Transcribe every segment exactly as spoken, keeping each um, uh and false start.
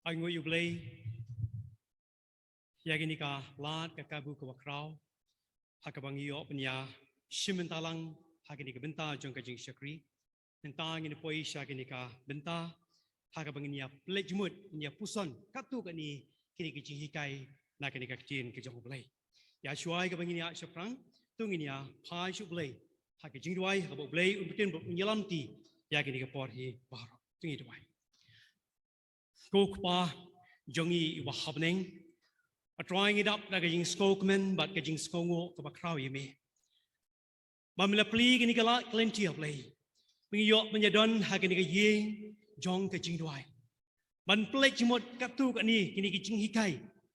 Ai nguh ïa U Blei ïa kane ka lad ka kabu kaba khraw ha kaba ngi ïoh ban ïa shim bynta lang ha kane ka bynta jong ka jingshakri. Mynta ngin poi sha kane ka bynta ha kaba ngin ïa pynleit jingmut, ngin ïa puson katto katne kine ki jinghikai na kane ka ktien ka jong U Blei. Ïa shuwa kaba ngin ïa shaphrang, to ngin ïa phai sha U Blei ha ka jingduwai, ha kaba U Blei un pyntip, un ïalam ïa kane ka por hi baroh. To ngin duwai. Ko Kpa jong ngi uba ha bneng, A Trai, ngi dap da ka jingsngewkmen bad ka jingsngewnguh kaba khraw ïa me. Ba me la plie kane ka lad ka lynti, A Blei, ba ngi ïoh ban ïa don ha kane ka ïing jong ka jingduwai ban pynleit jingmut katto katne kine ki jinghikai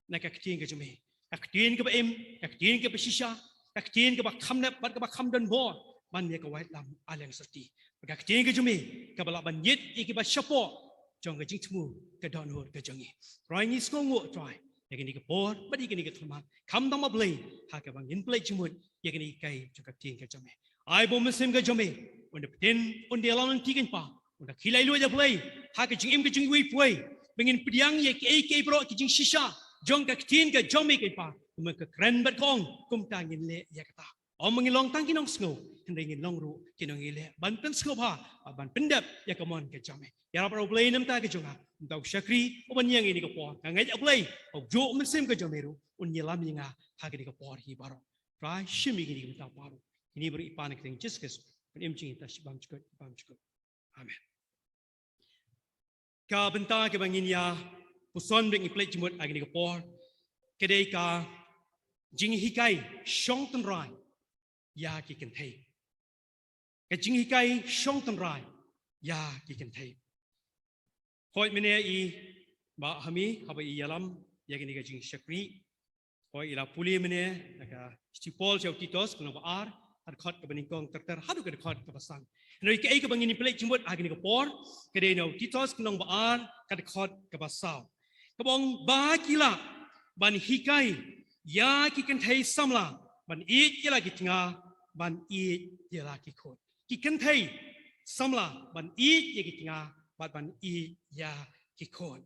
na ka ktien ka jong me. Ka ktien kaba im, ka ktien kaba shisha, ka ktien kaba kham nep bad kaba kham don bor ban ïa ka waitlam, A Liang Syrti. Ka ktien ka jong me kaba lah ban ïit ïa kiba shapoh jong ka jingthmu, ka dohnud ka jong ngi. Trai, ngi sngewnguh, Trai, ïa kane ka por bad ïa kane ka khyllipmat, khamtam, A Blei, ha kaba ngin pynleit jingmut ïa kine ki hikai jong ka ktien ka jong me. Ai ba U Mynsiem ka jong me un da pynïalam lynti, Kynrad, un da khie laitluid, A Blei, ha ka jingim ka jong iwei pa iwei, ba ngin pdiang ïa kiei kiei baroh ki jingshisha jong ka ktien ka jong me, Kynrad, kumba ka kren bad ka ong, kumta ngin leh ïa kata. Ym ba ngin long tang ki nongsngew, hynrei ngin long ruh ki nongïaleh ban pynsngewbha, ban pyndep ïa ka mon ka jong me. Ïarap, A Blei, na ka bynta ka jong nga, na ka bynta u shakri uban ïeng ïa kane ka por. Nga ngeit, A Blei, ba u juh U Mynsiem ka jong me ruh un ïalam ïa nga ha kane ka por hi baroh. Trai, shim ïa kine ki bynta baroh. Kine baroh ngi pan ha ka kyrteng Jisu Khrist, U Nongpynim jong ngi, uta u Shibun Jukut, u Bymjukut. Amen. Ka bynta kaba ngin ïa puson bad ngin pynleit jingmut ha kane ka por ka dei ka jinghikai shong tynrai ïa ki kynthei. Ka jinghikai shong tynrai ïa ki kynthei. Hooid mynne i Bah Hami, haba i ïalam ïa kane ka jingshakri, hooid, i la pule mynne na ka shithi u Paul sha u Titus, ka lynnong ba ar, ka dkhot kaba nyngkong ter ter haduh ka dkhot kaba san. Hynrei kaei kaba ngin pynleit jingmut ha kane ka por ka dei na u Titus, ka lynnong ba ar, ka dkhot kaba saw, kaba ong ba ki lah ban hikai ïa ki kynthei samla ban ïeit ïa la ki tnga, ban ïeit ïa la ki khun. Ki kynthei samla ban ïeit ïa ki tnga bad ban ïeit ïa ki khun.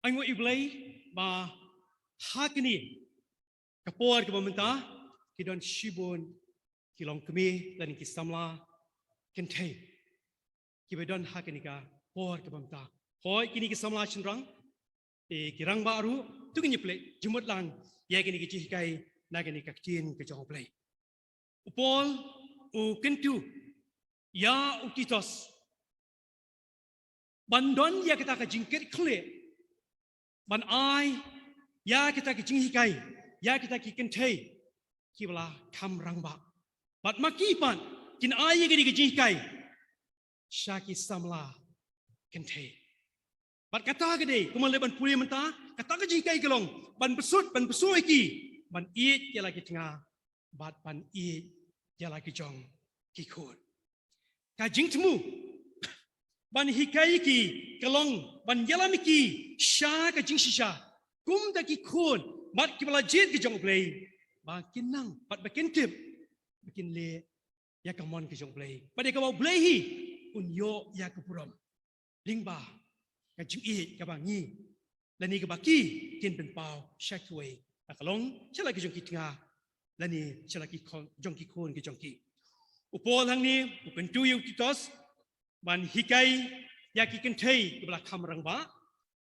Ai nguh ïa U Blei ba ha kane ka por kaba mynta ki don shibun ki longkmie lane ki samla kynthei kiba don ha kane ka por kaba mynta. Hooid, kine ki samla shynrang, eh, ki rangbah ruh, to ngin ïa pynleit jingmut lang ïa kine ki jinghikai na kane ka ktien ka jong U Blei. U Paul u kyntu ïa u Titus ban don ïa kata ka jingkitkhlieh ban ai ïa kita ki jinghikai ïa kita ki kynthei kiba la kham rangbah. Bad ma ki pat kin ai ïa kine ki jinghikai sha ki samla kynthei. Bad kata ka dei, kumba la dep ban pule mynta, kata ka jinghikai ka long ban pynsut, ban pynsuh ïa ki ban ïeit ïa la ki tnga bad ban ïeit ïa la ki jong ki khun. Ka jingthmu ban hikai ïa ki ka long ban ïalam ïa ki sha ka jingshisha kum da ki khun bad kiba la jied ki jong U Blei, ba kin nang bad ba kin tip, ba kin leh ïa ka mon ka jong U Blei, bad ïa kaba U Blei hi un ïoh ïa ka burom lyngba ka jingïeit kaba ngi lane kaba ki kin pynpaw sha kiwei, la ka long sha la ki jong ki tnga lane sha la ki khun, jong ki khun ki jong ki. U Paul hangne u kyntu ïa u Titus ban hikai ïa ki kynthei kiba la kham rangbah.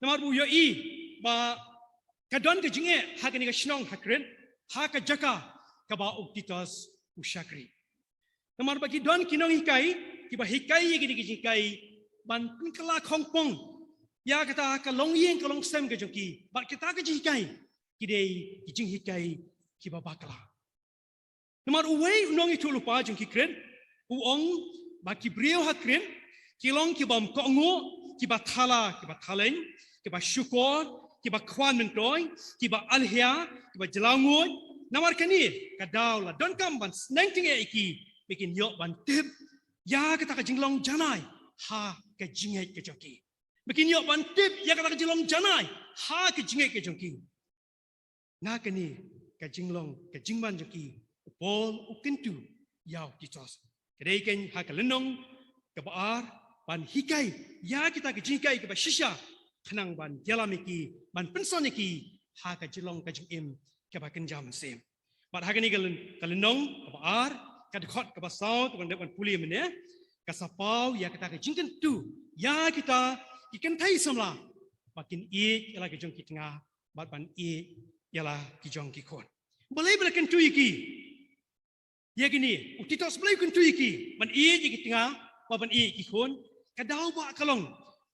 Namar ba u ïohi ba ka don ka jingeh ha kane ka shnong ha Krit, ha ka jaka kaba u Titus u shakri. Namar ba ki don ki nonghikai kiba hikai ïa kine ki jinghikai ban pynkylla khongpong ïa kata ka longïing ka longsem ka jong ki. Bad kita ki jinghikai ki dei ki jinghikai kiba bakla. Namar uwei u nongïathuhlypa jong ki Krit u ong ba ki briew ha Krit ki long ki bym kohnguh, kiba thala, kiba thaleng, kiba shukor, kiba khwan myntoi, kiba alhia, kiba jylliew nguid. Namar kane ka daw la donkam ban sneng tyngeh ïa ki, ba kin ïoh ban tip ïa kata ka jinglong janai ha ka jingngeit ka jong ki. Ba kin ïoh ban tip ïa kata ka jinglong janai ha ka jingngeit ka jong ki. Na kane ka jinglong ka jingman jong ki, u Paul u kyntu ïa u Titus. Ka dei kein ha ka lynnong kaba ar, ban hikai ïa kita ki jinghikai kiba shisha, khnang ban ïalam ïa ki, ban pynsan ïa ki ha ka jinglong ka jingim kaba kynja mynsiem. Bad ha kane ka lyn-, ka lynnong kaba ar, ka dkhot kaba saw kaba ngan dep ban pule mynne, ka sa paw ïa kata ka jingkyntu ïa kita ki kynthei samla ba kin ïeit ïa la ki jong ki tnga bad ban ïeit ïa la ki jong ki khun. Balei ba la kyntu ïa ki? Ïa kine, u Titus balei u kyntu ïa ki ban ïeit ïa ki tnga bad ban ïeit ïa ki khun? Ka daw ba ka long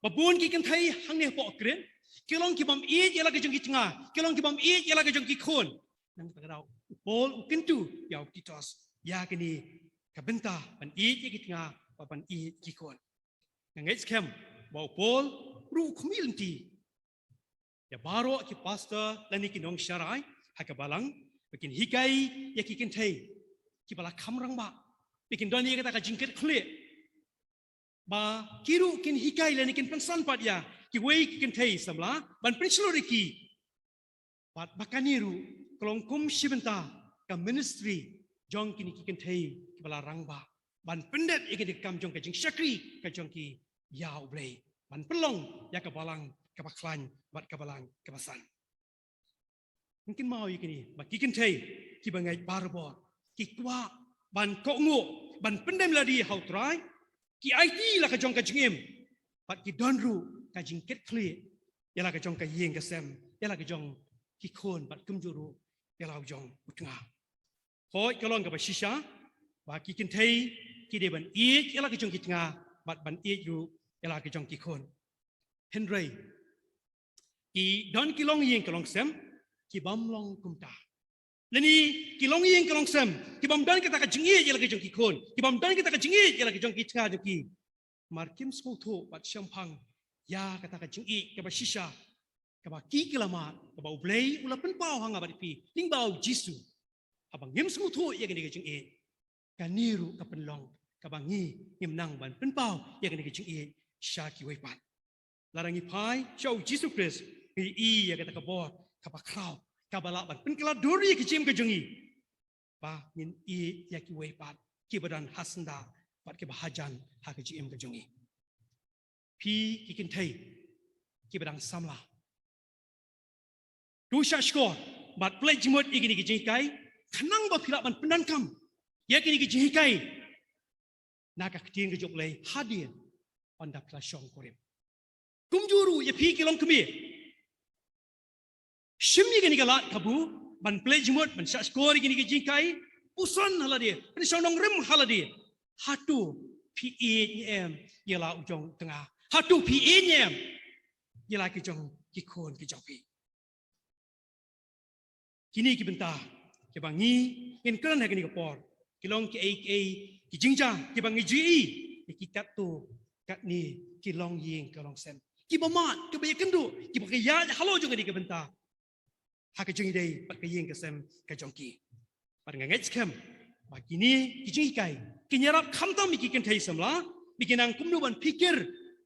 ba bun ki kynthei hangne hapoh Krit ki long ki bym ïeit ïa la ki jong ki tnga, ki long ki bym ïeit ïa la ki jong ki khun. Nangta ka daw u Paul u kyntu ïa u Titus ïa kine, ka bynta ban ïeit ïa ki tnga bad ban ïeit ïa ki khun. Nga ngeit skhem ba u Paul ruh u khmih lynti ïa baroh ki pastor lane ki nongsharai ha ka balang ba kin hikai ïa ki kynthei kiba la kham rangbah, ba kin don ïa kata ka jingkitkhlieh, ba ki ruh kin hikai lane kin pynsan pat ïa kiwei ki kynthei samla ban pynshlur ïa ki. Bad ba kane ruh ka long kum shi bynta ka ministry jong kine ki kynthei kiba la rangbah, ban pyndep ïa kane ka kam jong ka jingshakri ka jong ki ïa U Blei, ban pynlong ïa ka balang kaba khlaiñ bad ka balang kaba san. Ngi kynmaw ïa kine ba ki kynthei kiba ngeit barabor ki kwah ban kohnguh, ban pyndem lade ha U Trai, ki aiti la ka jong ka jingim, bad ki don ruh ka jingkitkhlieh ïa la ka jong ka ïing ka sem, ïa la ka jong ki khun, bad kumjuh ruh ïa la u jong u tnga. Hooid, ka long kaba shisha ba ki kynthei ki dei ban ïeit ïa la ka jong ki tnga bad ban ïeit ruh ïa la ka jong ki khun. Hynrei ki don ki longïing ka longsem ki bym long kumta. Lane ki longïing ka longsem ki bym don kata ka jingïeit ïa la ka jong ki khun, ki bym don kata ka jingïeit ïa la ka jong ki tnga jong ki. Mar kim sngewthuh bad shemphang ïa kata ka jingïeit kaba shisha kaba ki ki la mad, kaba U Blei u la pynpaw ha nga bad phi lyngba U Jisu. Haba ngim sngewthuh ïa kane ka jingïeit, kane ruh ka pynlong kaba ngi ngim nang ban pynpaw ïa kane ka jingïeit sha kiwei pat. Lada ngi phai sha U Jisu Khrist, ngi ïohi ïa kata ka bor kaba khraw kaba lah ban pynkylla dur ïa ka jingim ka jong ngi, ba ngin ïeit ïa kiwei pat kiba don ha syndah bad kiba hajan ha ka jingim ka jong ngi. Phi ki kynthei kiba dang samla, to shahshkor bad pynleit jingmut ïa kine ki jinghikai, khnang ba phi lah ban pyndonkam ïa kine ki jinghikai na ka ktien ka jong U Blei hadien haba phi la shong kurim. Kumjuh ruh ïa phi ki longkmie, shim ïa kane ka lad kabu ban pynleit jingmut, ban shahshkor ïa kine ki jinghikai, puson ha lade, pynshong nongrim ha lade. Hato phi ïeit ne em ïa la u jong u tnga? Hato phi ïeit ne em ïa la ki jong ki khun ki jong phi? Kine ki bynta kiba ngi ngin kren ha kane ka por ki long kiei kiei ki jingjia kiba ngi ju ïohi ïa ki katto katne ki longïing ka longsem kiba mad, kiba ïakynduh, kiba ïaid halor jong kane ka bynta ha ka jingïadei bad ka ïing ka sem ka jong ki. Bad nga ngeit skhem ba kine ki jinghikai kin ïarap khamtam ïa ki kynthei samla ba kin nang kumno ban phikir,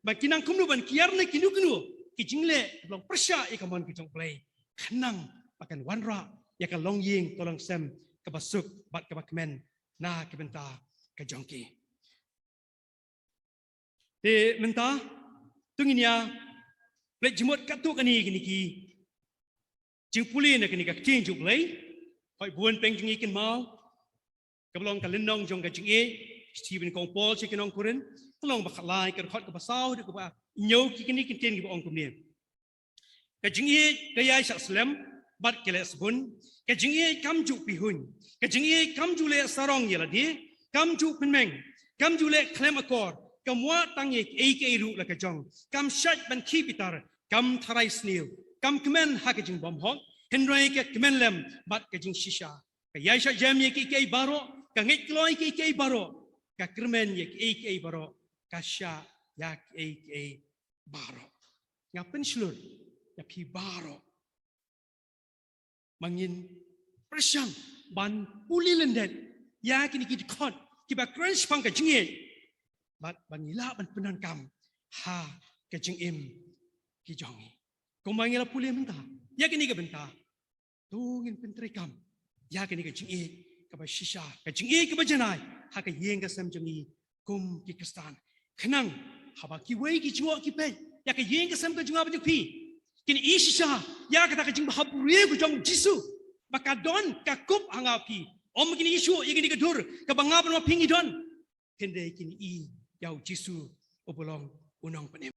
ba kin nang kumno ban kiar na kino kino ki jingleh kiba long pyrshah ïa ka mon ka jong U Blei, khnang ba kan wanrah ïa ka longïing ka longsem kaba suk bad kaba kmen na ka bynta ka jong ki. Te mynta to ngin ïa pynleit jingmut katto katne kine ki jingpule na kane ka ktien jong U Blei. Hooid, bun peng jong ngi kynmaw kaba long ka lynnong jong ka jingïeit, shithi ba nyngkong u Paul sha ki nong Korinth, ka lynnong ba khatlai, ka dkhot kaba saw haduh kaba hynñiew, kine ki ktien kiba ong kumne: Ka jingïeit ka ïai shah slem bad ka leh sbun. Ka jingïeit kam ju pihuiñ. Ka jingïeit kam ju leh sarong ïa lade. Kam ju pynmeng. Kam ju leh khlem akor. Kam wad tang ïa kiei kiei ruh la ka jong. Kam shait ban khih bitar. Kam tharai sniew. Kam kmen ha ka jingbymhok, hynrei ka kmen lem bad ka jingshisha. Ka ïaishah jem ïa kiei kiei baroh. Ka ngeit kloi ïa kiei kiei baroh. Ka kyrmen ïa kiei kiei baroh. Ka shah ïa kiei kiei baroh. Nga pynshlur ïa phi baroh ba ngin pyrshang ban pule lyndet ïa kine ki dkhot kiba kren shaphang ka jingïeit, bad ba ngin lah ban pyndonkam ha ka jingim ka jong ngi. Kumba ngi la pule mynta ïa kine ki bynta, to ngin pyntreikam ïa kane ka jingïeit kaba shisha, ka jingïeit kaba janai ha ka ïing ka sem jong ngi kum ki Khristan, khnang Haba kiwei ki jngoh ki peit ïa ka ïing ka sem ka jong nga bad jong phi, kin i shisha ïa kata ka jingbhabriew ka jong u Jisu, ba ka don ka kup ha nga ha phi. Ym kin i shuh ïa kane ka dur kaba nga bad ma phi ngi don, hynrei kin i ïa u Jisu uba long u nongpynim.